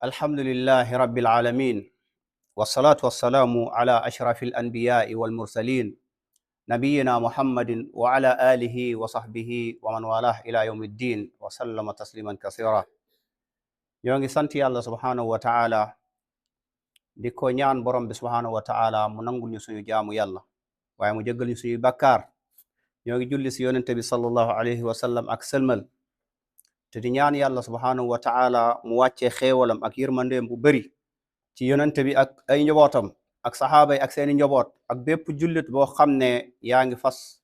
الحمد لله رب العالمين والصلاة والسلام على أشرف الأنبياء والمرسلين نبينا محمد وعلى آله وصحبه ومن والاه إلى يوم الدين وسلم تسليما كثيرا يونغي سانتي الله سبحانه وتعالى di ko ñaan borom bi subhanahu wa ta'ala mu nangul ñu suñu jaamu yàlla waaye mu jéggal ñu suñu bakkaar ñoo ngi julli si yonente bi sallallahu alayhi wa sallam ak sëlmal te di ñaan yàlla subhanahu wa ta'ala mu wàccee xéewalam ak yërmandeem bu bëri ci yonente bi ak ay njobootam ak saxaaba yi ak seeni njoboot ak bépp jullit boo xam ne yaa ngi fas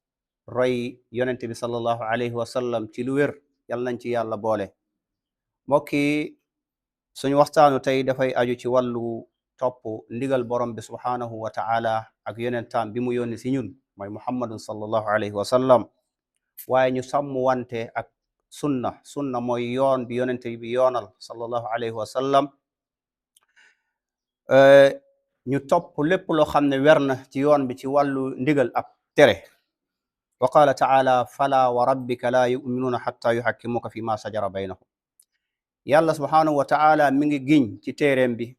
roy yonente bi sallallahu alayhi wa sallam ci lu wér yàlla nañ ci yàlla boole mbokk yi suñu waxtaanu tey dafay aju ci wàllu topp ndigal borom bi subhanahu wa ta'ala ak yonentam bi mu yónni si ñun mooy muhammadun sallallahu alayhi wa sallam waaye ñu sàmm wante ak sunna mooy yoon bi yonente bi yoonal sallallahu alayhi wa sallam ñu topp lépp loo xam ne wer na ci yoon bi ci wàllu ndigal ak tere wa qala ta'ala fala wa rabbika la yu'minuna hatta yuhakkimuka fi ma shajara baynahum yàlla subhanahu wa ta'ala mi ngi giñ ci téeréem bi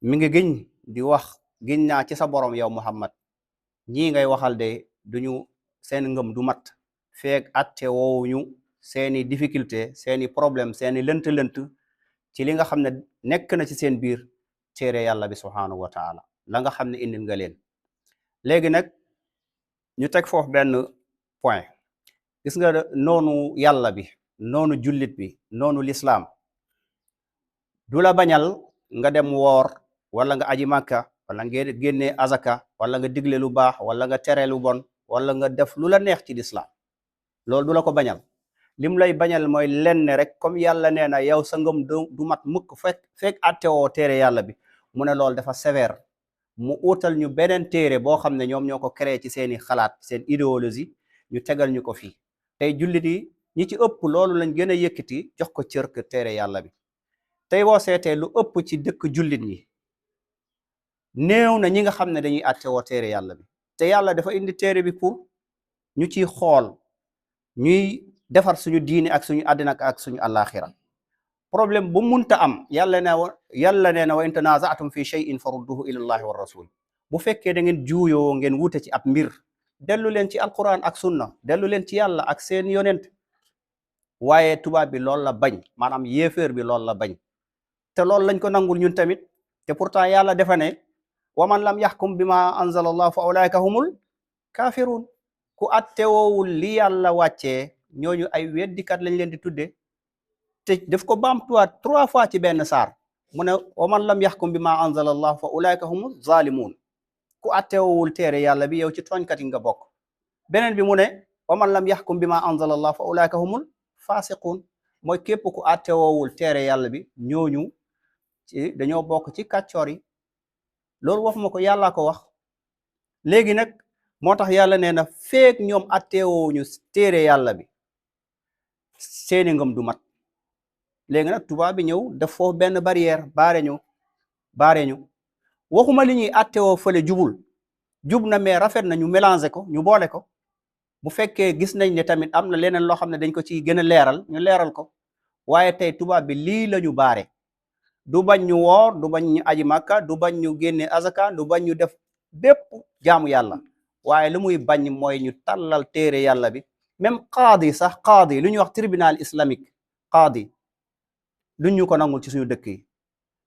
mi ngi giñ di wax giñ naa ci sa borom yow Muhammad ñii ngay waxal de duñu seen ngëm du mat feek atte woowuñu seeni difficulté seeni problème seeni lënt-lënt ci li nga xam ne nekk na ci seen biir téere yàlla bi subhanahu wa ta'ala la nga xam ne indil nga leen léegi nag ñu teg foofu benn point gis nga noonu yàlla bi noonu jullit bi noonu lislaam du la bañal nga dem woor wala nga aji màkka wala nga génnee azaka wala nga digle lu baax wala nga tere lu bon wala nga def lu la neex ci lislaam loolu du la ko bañal lim lay bañal mooy lenn rek comme yàlla nee na yow sa ngëm du mat mukk fekk attewoo téere yàlla bi mu ne loolu dafa sévère mu utal ñu beneen téere boo xam ne ñoom ñoo ko créé ci seeni xalaat seen idéologie ñu tegal ñu ko fii tey jullit yi ñi ci ëpp loolu lañ gën a yëkkati jox ko cër ke téere yàlla bi tey boo seetee lu ëpp ci dëkk jullit ñi néew na ñi nga xam ne dañuy attewoo téere yàlla bi te yàlla dafa indi téere bi pour ñu ciy xool ñuy defar suñu diine ak suñu àddina ak suñu àllaaxira problème bu munta am yàlla nee na wa in tanaza'tum fi shay'in farudduhu ila allahi wa rasul bu fekkee da ngeen juuyoo ngeen wute ci ab mbir dellu leen ci alquran ak sunna dellu leen ci yàlla ak seen yonent waaye tubaab bi loolu la bañ maanaam yéeféer bi loolu la bañ te loolu lañ ko nangul ñun tamit te pourtant yàlla defa ne wa man lam yaxkum bima anzala allah fa ulaika humul kafirun ku attewoowul li yàlla wàccee ñooñu ay weddikat lañ leen di tudde te daf ko baamtuwaat 3 fois ci benn saar mu ne wa man lam yaxkum bima anzala allah fa ulaika humul zalimun ku attewoowul téere yàlla bi yow ci tooñkat yi nga bokk beneen bi mu ne wa man lam yaxkum bima anzala allah fa ulaika humul fasiqun mooy képp ku attewoowul téere yàlla bi ñooñu ci dañoo bokk ci kàccoor yi loolu waxuma ko yàllaa ko wax léegi nag moo tax yàlla nee na feek ñoom attewoowuñu téere yàlla bi seeni ngëm du mat léegi nag tubaab bi ñëw def foofu benn barrière baare ñu waxuma li ñuy attewoo fële jub na mais rafet na ñu mélanger ko ñu boole ko bu fekkee gis nañ ne tamit am na leneen loo xam ne dañ ko ci gën a leeral ñu leeral ko waaye tey tubaab bi lii la ñu baare du bañ ñu woor du bañ ñu aji màkka du bañ ñu génne azaka du bañ ñu def bépp jaamu yàlla waaye lu muy bañ mooy ñu tàllal téere yàlla bi même qaadi lu ñuy wax tribunal islamique qaadi lu ñu ko nangul ci suñu dëkk yi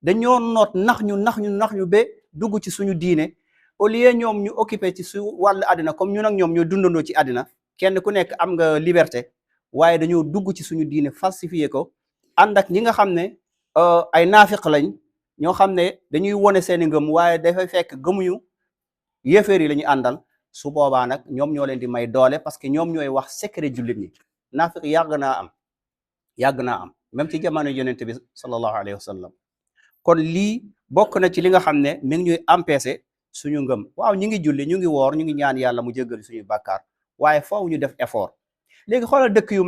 dañoo noot nax ñu ba dugg ci suñu diine au lieu ñoom ñu occupé ci su wàllu àddina comme ñun ak ñoom ñoo dundandoo ci àddina kenn ku nekk am nga liberté waaye dañoo dugg ci suñu diine falsifié ko ànd ak ñi nga xam ne ay naafiq lañ ñoo xam ne dañuy wone seeni ngëm waaye dafay fekk gëmuñu yéeféer yi la ñu àndal su boobaa nag ñoom ñoo leen di may doole parce que ñoom ñooy wax secret jullit ñi naafiq yàgg naa am même ci jamono yonent bi sallallahu alayhi wa sallam kon lii bokk na ci li nga xam ne mi ngi ñuy empêcher suñu ngëm waaw ñu ngi julli ñu ngi woor ñu ngi ñaan yàlla mu jéggal suñu bàkkaar waaye foofu ñu def effort léegi xoolal dëkk yu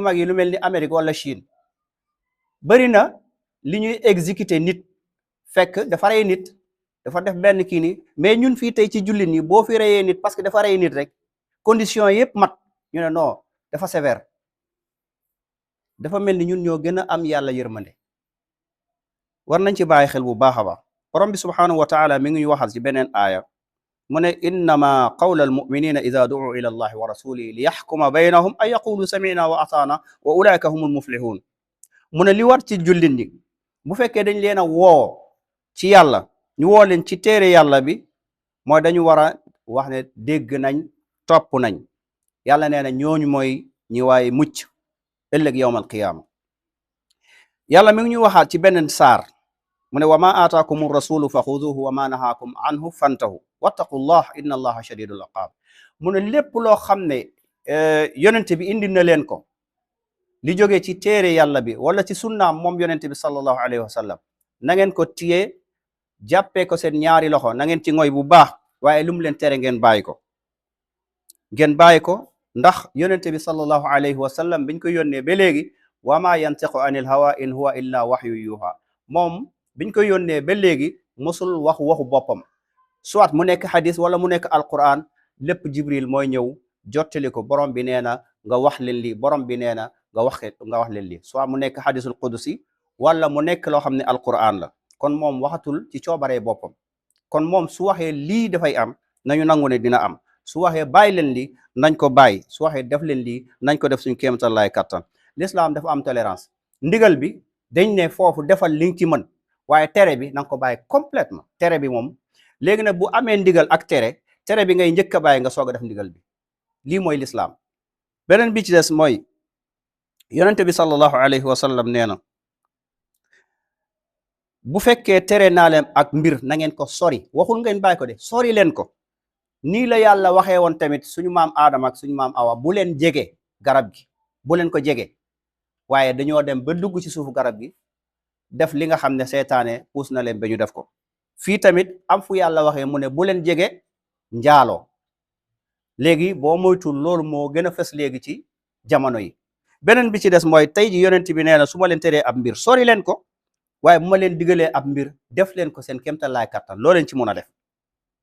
mag yi lu mel ni Amérique wala Chine bari na li ñuy exécuter nit fekk dafa rey nit dafa def benn kii ni mais ñun fii tey ci jullit ñi boo fi reyee nit parce que dafa rey nit rek condition yëpp mat ñu ne non dafa sévère dafa mel ni ñun ñoo gën a am yàlla yërmande war nañ ci bàyyi xel bu baax a baax. borom bi subhanahu wa taala mi ngi waxal ci beneen aaya mu ne innama qawla almuminina ida duu ila allahi wa rasulihi li yaxkuma baynahum an yaqulu samina wa ataana wa ulaika humul muflihun. mu ne li war ci jullit ñi bu fekkee dañ leen a woo ci yàlla, ñu woo leen ci téere yàlla bi, mooy dañu war a wax ne dégg nañ topp nañ. yàlla nee na ñooñu mooy ñi waaye mucc ëllëg yawmal qiyaama. yàlla mi ngi ñu waxaat ci beneen saar mu ne wa ma aataakum rasulu fa xuduhu wa ma nahaakum anhu fantahu wattaqullah inna allaha shadidul iqaab. mu ne lépp loo xam ne yonente bi indi na leen ko li jógee ci téere yàlla bi wala ci sunnaam moom yonente bi sallallahu alayhi wa sallam, na ngeen ko téye jàppee ko seen ñaari loxo, na ngeen ci ngoy bu baax, waaye lu mu leen tere ngeen bàyyi ko. ngeen bàyyi ko ndax yonente bi sallallahu alayhi wa sallam biñ ko yónnee ba léegi wa ma yantiqu anil hawa in huwa illa waxyu yuha. moom biñ ko yónnee ba léegi mosul waxu boppam, soit mu nekk hadis wala mu nekk alquran, lépp jibril mooy ñëw jottali ko. borom bi nee na nga wax leen lii, borom bi nee na nga wax leen lii, soit mu nekk hadisul qudusi wala mu nekk loo xam ne alquran la. kon moom waxatul ci coobaree boppam. kon moom su waxee lii dafay am, nañu nangu ne dina am. su waxee bàyyi leen lii nañ ko bàyyi, su waxee def leen lii nañ ko def suñu kéemtal laay kattan. l'islam dafa am tolérance. ndigal bi dañ ne foofu defal li nga ci mën, waaye tere bi na nga ko bàyyi complètement. tere bi moom léegi nag bu amee ndigal ak tere bi ngay njëkk a bàyyi nga soog a def ndigal bi. lii mooy l'islam. beneen bi ci des mooy yonente bi sallallahu alayhi wa sallam nee na bu fekkee tere naa leen ak mbir na ngeen ko sori. waxul ngeen bàyyi ko de, sori leen ko. nii la yàlla waxee woon tamit suñu maam Aadama ak suñu maam Awa, bu leen jege garab gi, bu leen ko jege. waaye dañoo dem ba dugg ci suufu garab gi def li nga xam ne seytaane puus na leen ba ñu def ko. fii tamit am fu yàlla waxee mu ne bu leen jege njaaloo. léegi boo moytul loolu moo gën a fës léegi ci jamono yi. beneen bi ci des mooy tey ji yonent bi nee na su ma leen teree ab mbir sori leen ko, waaye bu ma leen digalee ab mbir def leen ko seen kéemtalaay kattan loo leen ci mun a def.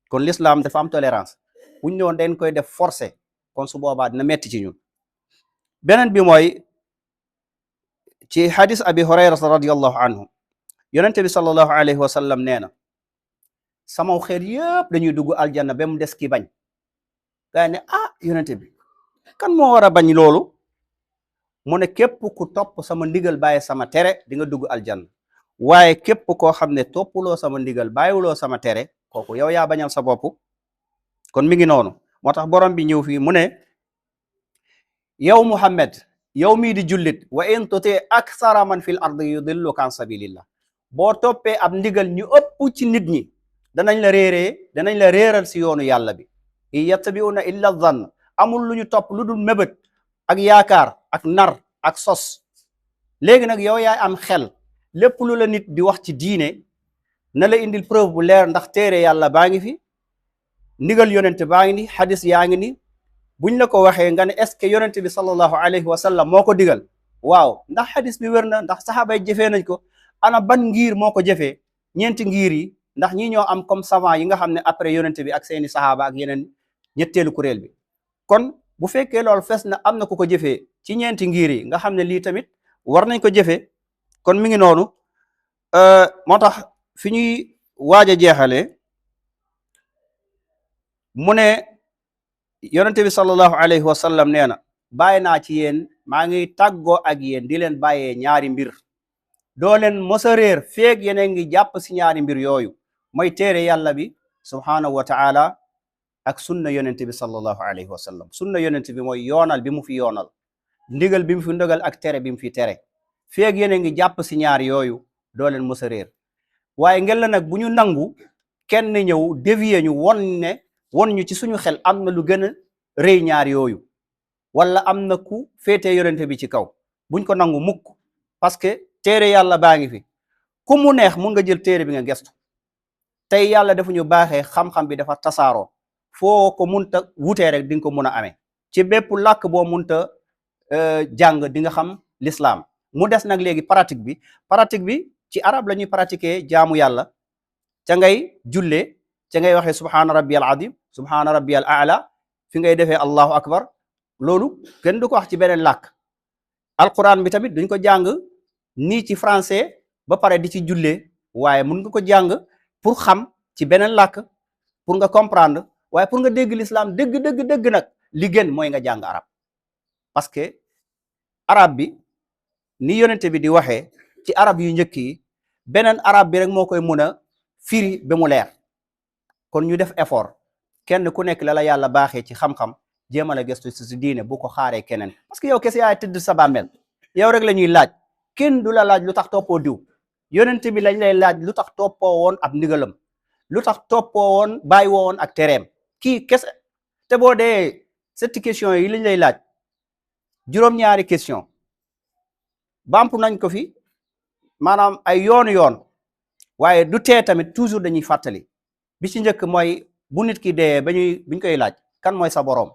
kon l'islam dafa am tolérance. buñ ñëwoon dañ koy def forcé, kon su boobaa dina metti ci ñun. beneen bi mooy ci hadis abi hurayrata radiyallahu anhu, yonente bi sallallahu alayhi wa sallam nee na samaw xeet yëpp dañuy dugg aljanna ba mu des ki bañ. gaa yi ne yonente bi kan moo war a bañ loolu? mu ne képp ku topp sama ndigal bàyyi sama tere di nga dugg aljanna, waaye képp koo xam ne toppuloo sama ndigal bàyyiwuloo sama tere, kooku yow yaa bañal sa bopp. kon mi ngi noonu. moo tax borom bi ñëw fii mu ne yow Muhammad, yow mii di jullit, wa in tuti aksara man fil ardi yudilluka an sabilillah. boo toppee ab ndigal ñu ëpp ci nit ñi danañ la réeral si yoonu yàlla bi. in yattabi'una illa dhann, amul lu ñu topp lu dul mébét ak yaakaar ak nar ak sos. léegi nag yow yaay am xel, lépp lu la nit di wax ci diine na la indil preuve bu leer, ndax téere yàlla baa ngi fi, ndigal yonente baa ngi ni, hadis yaa ngi ni. buñ la ko waxee nga ne est ce que yonente bi sallallahu alayhi wa sallam moo ko digal? waaw, ndax hadis bi wér na, ndax saxaaba yi jëfee nañ ko? ana ban ngir moo ko jëfee? ñeenti ngir yi ndax ñi ñoo am comme savant yi nga xam ne après yonente bi ak seeni saxaaba ak yeneen ñetteelu kuréel bi. kon bu fekkee loolu fes na am na ku ko jëfee ci ñeenti ngir yi, nga xam ne lii tamit war nañ ko jëfee. kon mi ngi noonu. moo tax fi ñuy waaj a jeexalee mu ne yonente bi sallallahu alayhi wa sallam nee na bàyyi naa ci yéen, maa ngi tàggoo ak yéen di leen bàyyee ñaari mbir. doo leen mos a réer feeg yeneen ngi jàpp si ñaari mbir yooyu, mooy téere yàlla bi subhanahu wa ta'ala ak sunna yonente bi sallallahu alayhi wa sallam. sunna yonente bi mooy yoonal bi mu fi yoonal, ndigal bi mu fi ndogal ak tere bi mu fi tere. feeg yeneen ngi jàpp si ñaar yooyu doo leen mos a réer. waaye ngel la nag bu ñu nangu kenn ñëw dévier ñu won ñu ci suñu xel am na lu gën a rëy ñaar yooyu, wala am na ku féetee yonente bi ci kaw. buñ ko nangu mukk, parce que téere yàlla baa ngi fi, ku mu neex mun nga jël téere bi nga gestu. tey yàlla dafa ñu baaxee xam-xam bi dafa tasaaroo, foo ko munta wutee rek di nga ko mun a amee ci bépp làkk boo munta jàng di nga xam l'islam. mu des nag léegi pratique bi ci arab la ñuy pratiquer jaamu yàlla. ca ngay jullee, ca ngay waxee subhaana rabbiyal azim, subhaana rabbiyal a'la, fi ngay defee allahu akbar. loolu kenn du ko wax ci beneen làkk. alquran bi tamit duñ ko jàng nii ci français ba pare di ci jullee waaye mun nga ko jàng pour xam ci beneen làkk pour nga comprendre, waaye pour nga dégg l'islam dëgg nag li gën mooy nga jàng arab, parce que arab bi ni yonente bi di waxee ci arab yu njëkk yi beneen arab bi rek moo koy mun a firi ba mu leer. kon ñu def effort kenn ku nekk la yàlla baaxee ci xam-xam jéemal a gëstu si diine bu ko xaaree keneen, parce que yow kese yaay tëdd sa bàmmeel, yow rek la ñuy laaj, kenn du la laaj lu tax toppoo diw. yonente bi lañ lay laaj lu tax toppoo woon ab ndigalam, lu tax toppoo woon bàyyi woon ak tereem, kii kese. te boo dee 7 questions yi lañ lay laaj, juróom-ñaari question bamp nañ ko fi maanaam ay yoon waaye du tee tamit toujours dañuy fàttali. bi ci njëkk mooy bu nit ki dee buñ koy laaj kan mooy sa boroom,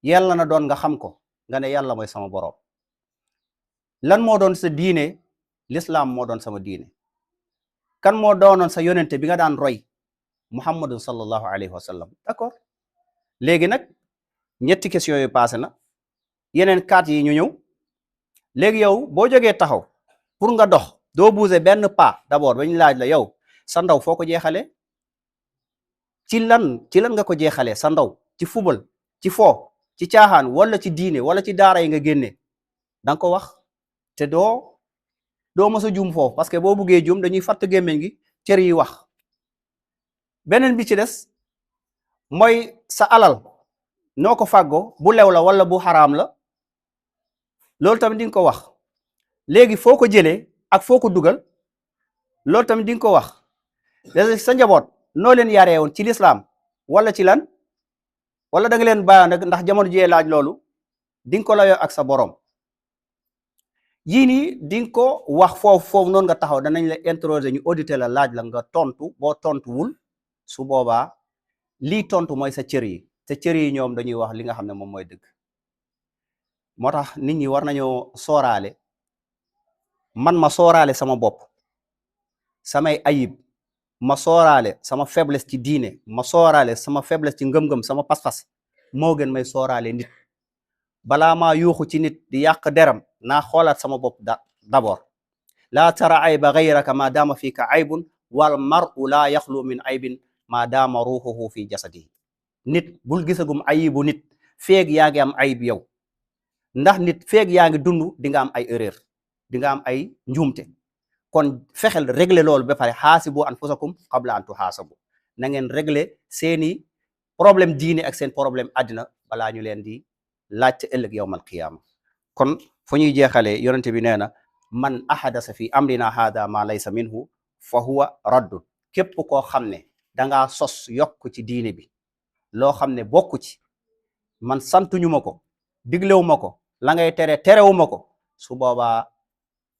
yàlla na doon nga xam ko, nga ne yàlla mooy sama boroom. lan moo doon sa diine, l'islam moo doon sama diine. kan moo doonoon sa yonente bi nga daan roy, muhammadu sallallahu alayhi wa sallam. d'accord, léegi nag ñetti question yu passé na, yeneen 4 yi ñu ñëw. léegi yow boo jógee taxaw pour nga dox doo bouger benn pas, d'abord ba ñu laaj la yow sa ndaw foo ko jeexalee, ci lan nga ko jeexalee sa ndaw, ci football, ci fo, ci caaxaan, wala ci diine, wala ci daara yi nga génnee, danga ko wax. te doo mos a juum foofu, parce que boo buggee juum dañuy fatt gémmiñ gi, cër yi wax. beneen bi ci des mooy sa alal noo ko fàggoo, bu lew la wala bu xaraam la, loolu tamit di nga ko wax. léegi foo ko jëlee ak foo ko dugal, loolu tamit di nga ko wax. léegi sa njaboot noo leen yaree woon ci lislaam wala ci lan, wala da nga leen bàyyi nag ndax jamono jiyee laaj loolu, di nga ko layoo ak sa borom. yii nii di nga ko wax foofu noonu nga taxaw, danañ la interroger, ñu auditer la, laaj la nga tontu. boo tontuwul su boobaa lii tontu mooy sa cër yi, te cër yi ñoom dañuy wax li nga xam ne moom mooy dëgg. moo tax nit ñi war nañoo sooraale, man ma sooraale sama bopp, samay ayib, ma sooraale sama faiblesse ci diine, ma sooraale sama faiblesse ci ngëm-ngëm, sama pas-pas, moo gën may sooraale nit. balaa maa yuuxu ci nit di yàq deram, naa xoolaat sama bopp d'abord. laa tara ayba gayraka ma daama fiika aybun wal mar'u laa yaxlu min aybin ma daama ruuxuhu fi jasadihi. nit bul gisagum ayibu nit feeg yaa ngi am ayib yow, ndax nit feeg yaa ngi dund di nga am ay erreur, di nga am ay njuumte. kon fexel régler loolu ba pare, xaasibu anfusakum qabla an tuxaasabu. na ngeen régler seeni problème diine ak seen problème àddina balaa ñu leen di laajte ëllëg yawmal qiyaama. kon fu ñuy jeexalee, yonente bi nee na man ahadasa fi amrina hada ma laysa minhu fa huwa raddun. képp koo xam ne dangaa sos yokk ci diine bi loo xam ne bokku ci, man santuñu ma ko, diglewu ma ko, la ngay terewu ma ko, su boobaa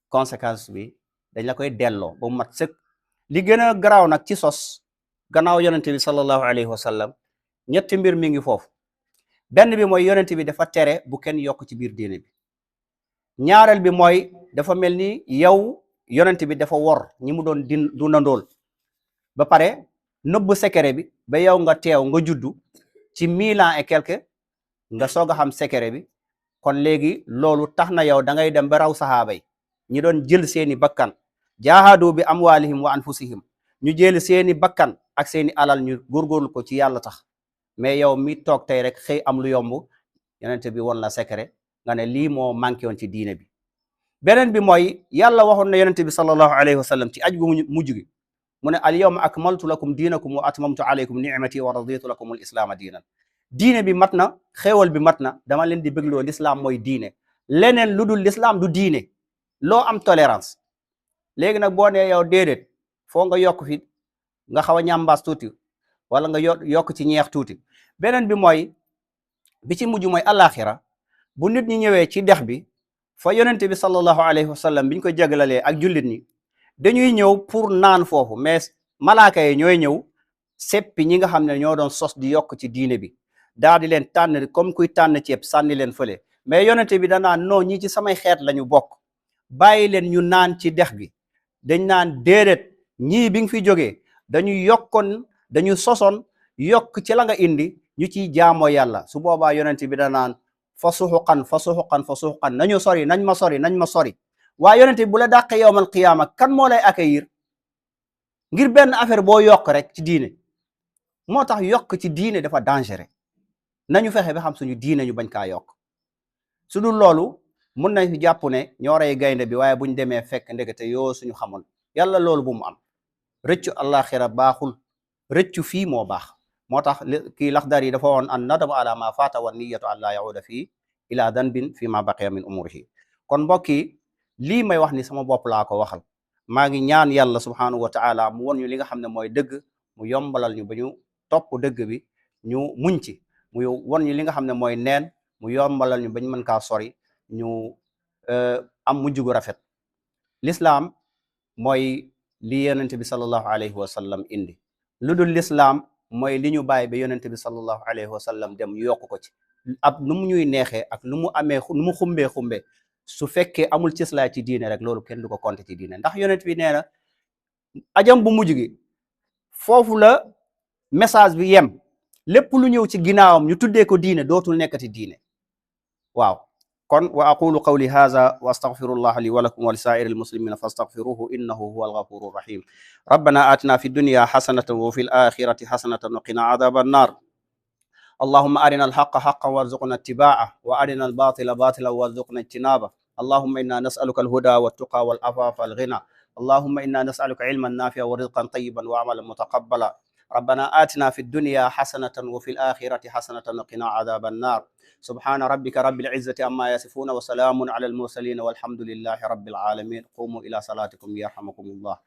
conséquence bi dañ la koy delloo ba mu mat sëkk. li gën a garaaw nag ci sos gannaaw yonente bi sallallahu alayhi wa sallam, ñetti mbir mi ngi foofu. benn bi mooy yonente bi dafa tere bu kenn yokk ci biir diine bi. ñaareel bi mooy dafa mel ni yow yonente bi dafa wor ñi mu doon dundandool, ba pare nëbb secret bi ba yow nga teew nga juddu ci 1000 ans et quelque nga soog a xam secret bi. kon léegi loolu tax na yow da ngay dem ba raw sahaaba yi, ñi doon jël seeni bakkan, jaahadu bi amwalihim wa anfusihim, ñu jël seeni bakkan ak seeni alal ñu góorgóorlu ko ci yàlla tax. mais yow mi toog tey rek xëy am lu yomb, yonente bi won la secret, nga ne lii moo manqué woon ci diine bi. beneen bi mooy yàlla waxoon na yonente bi sallallahu alayhi wa sallam ci aj gu mujj gi, mu ne al yawma akmaltu lakum diinakum wa atmamtu alaykum ni'mati wa raditu lakum al islaama diinan. diine bi mat na, xéewal bi mat na, dama leen di bégloo l'islam mooy diine. leneen lu dul l'islam du diine, loo am tolérance. léegi nag boo nee yow déedéet, foo nga yokk fi nga xaw a ñambaas tuuti, wala nga yokk ci ñeex tuuti. beneen bi mooy bi ci mujj mooy alaxira, bu nit ñi ñëwee ci dex bi fa yonente bi sallallahu alayhi wa sallam biñ ko jaglalee ak jullit ñi, dañuy ñëw pour naan foofu, mais malaaka yi ñooy ñëw seppi ñi nga xam ne ñoo doon sos di yokk ci diine bi, daal di leen tànn comme kuy tànn ceeb sànni leen fële. mais yonente bi danaan non, ñi ci samay xeet lañu bokk, bàyyi leen ñu naan ci dex gi. dañ naan déedéet, ñii bi nga fi jógee dañu sosoon yokk ci la nga indi, ñu ciy jaamoo yàlla. su boobaa yonente bi danaan fa suxuqan fa suxuqan fa suxuqan, nañ ma sori. waaye yonente bi bu la dàqee yowmal qiyaama kan moo lay accueillir? ngir benn affaire boo yokk rek ci diine. moo tax yokk ci diine dafa dangereux. nañu fexe ba xam suñu diine ñu bañ kaa yokk. su dul loolu mun nañ fi jàpp ne ñoo rey gaynde bi waaye buñ demee fekk ndekete yoo suñu xamoon. yàlla loolu bu mu am. rëccu àllaaxira baaxul, rëccu fii moo baax. moo tax kii Laxdar yi dafa woon an nadamu ala ma faata wa niyatu an laa yauda fii ila danbin fi ma baqiya min umurihi. kon mbokk yi lii may wax ni sama bopp laa ko waxal. maa ngi ñaan yàlla subhanahu wa taala mu won ñu li nga xam ne mooy dëgg, mu yombalal ñu ba ñu topp dëgg bi, ñu muñ ci. mu won ñu li nga xam ne mooy neen, mu yombalal ñu ba ñu mën kaa sori, ñu am mujj gu rafet. Lislaam mooy li yonent bi sallallahu alayhi wa sallam indi. lu dul lislaam mooy li ñu bàyyi ba yonent bi sallallahu alayhi wa sallam dem yokk ko ci. ab nu mu ñuy neexee ak nu mu amee nu mu xumbee su fekkee amul cëslaay ci diine rek loolu kenn du ko compter ci diine. ndax yonent bi nee na ajam bu mujj gi foofu la message bi yem. lépp lu ñëw ci ginnaawam ñu tuddee ko diine dootul nekkati diine. waaw kon wa aqulu qawli hadha wa astaghfirullah li wa lakum wa li sa'iril muslimina fastaghfiruhu innahu huwal ghafurur rahim. rabbana atina fid dunya hasanatan wa fil akhirati hasanatan wa qina adhaban nar. اللهم أرنا الحق حقا وارزقنا اتباعه وأرنا الباطل باطلا وارزقنا اجتنابه. اللهم إنا نسألك الهدى والتقى والعفاف والغنى. اللهم إنا نسألك علما نافعا ورزقا طيبا وعملا متقبلا. ربنا آتنا في الدنيا حسنة وفي الآخرة حسنة وقنا عذاب النار. سبحان ربك رب العزة عما يصفون وسلام على المرسلين والحمد لله رب العالمين. قوموا إلى صلاتكم يرحمكم الله.